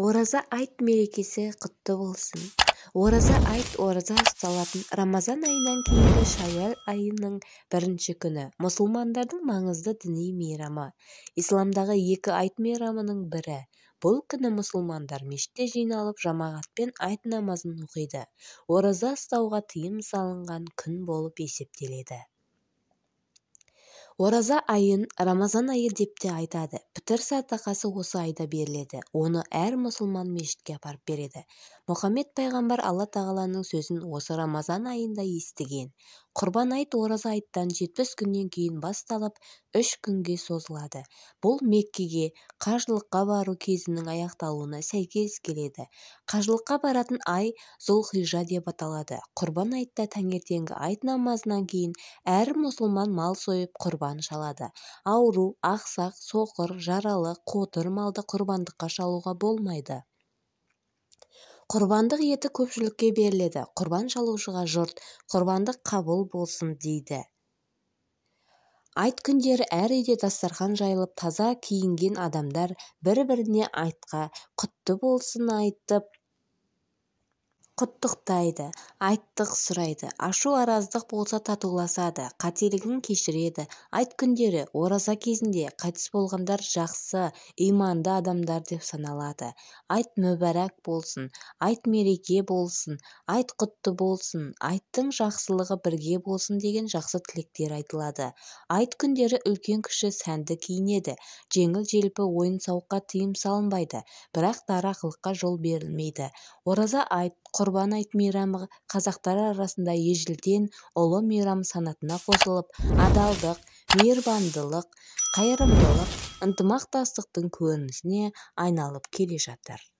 Ораза айт мерекесі құтты болсын! Ораза айт ораза ұсталатын Рамазан айынан кейінгі шәуәл айының бірінші күні, мұсылмандардың маңызды діни мейрамы. Исламдағы екі айт мейрамының бірі. Бұл күні мұсылмандар мешітте жиналып, жамағатпен айт намазын оқиды. Ораза ұстауға тыйым салынған күн болып есептеледі. Ораза айын Рамазан айы деп те айтады. Пітір садақасы осы айда беріледі. Оны әр мұсылман мешітке апарып береді. Мұхаммед пайғамбар Алла тағаланың сөзін осы Рамазан айында естіген. Құрбан айт ораза айттан 70 күннен кейін басталып, 3 күнге созылады. Бұл Меккеге қажылыққа бару кезінің аяқталуына сәйкес келеді. Қажылыққа баратын ай Зұлхижа деп аталады. Құрбан айтта таңертеңгі айт намазынан кейін әр мұсылман мал сойып, құрбан шалады. Ауру, ақсақ, соқыр, жаралы, қотыр малды құрбандыққа шалуға болмайды. Құрбандық еті көпшілікке беріледі. Құрбан шалушыға жұрт «Құрбандық қабыл болсын» дейді. Айт күндері әр үйде дастархан жайылып, таза киінген адамдар бір-біріне айтқа құтты болсын айтып құттықтайды, айттық сұрайды. Ашу-араздық болса татуласады, қателігін кешіреді. Айт күндері ораза кезінде қайтыс болғандар жақсы, иманды адамдар деп саналады. Айт мүбәрак болсын, айт мереке болсын, айт құтты болсын, айттың жақсылығы бірге болсын деген жақсы тілектер айтылады. Айт күндері үлкен-кіші сәнді киінеді, жеңіл-желпі ойын-сауыққа тыйым салынбайды, бірақ дарақылыққа жол берілмейді. Ораза айт, Құрбан айт мейрамы қазақтар арасында ежелден ұлы мейрам санатына қосылып, адалдық, мейірбандылық, қайырымдылық, ынтымақтастықтың көрінісіне айналып келе жатыр.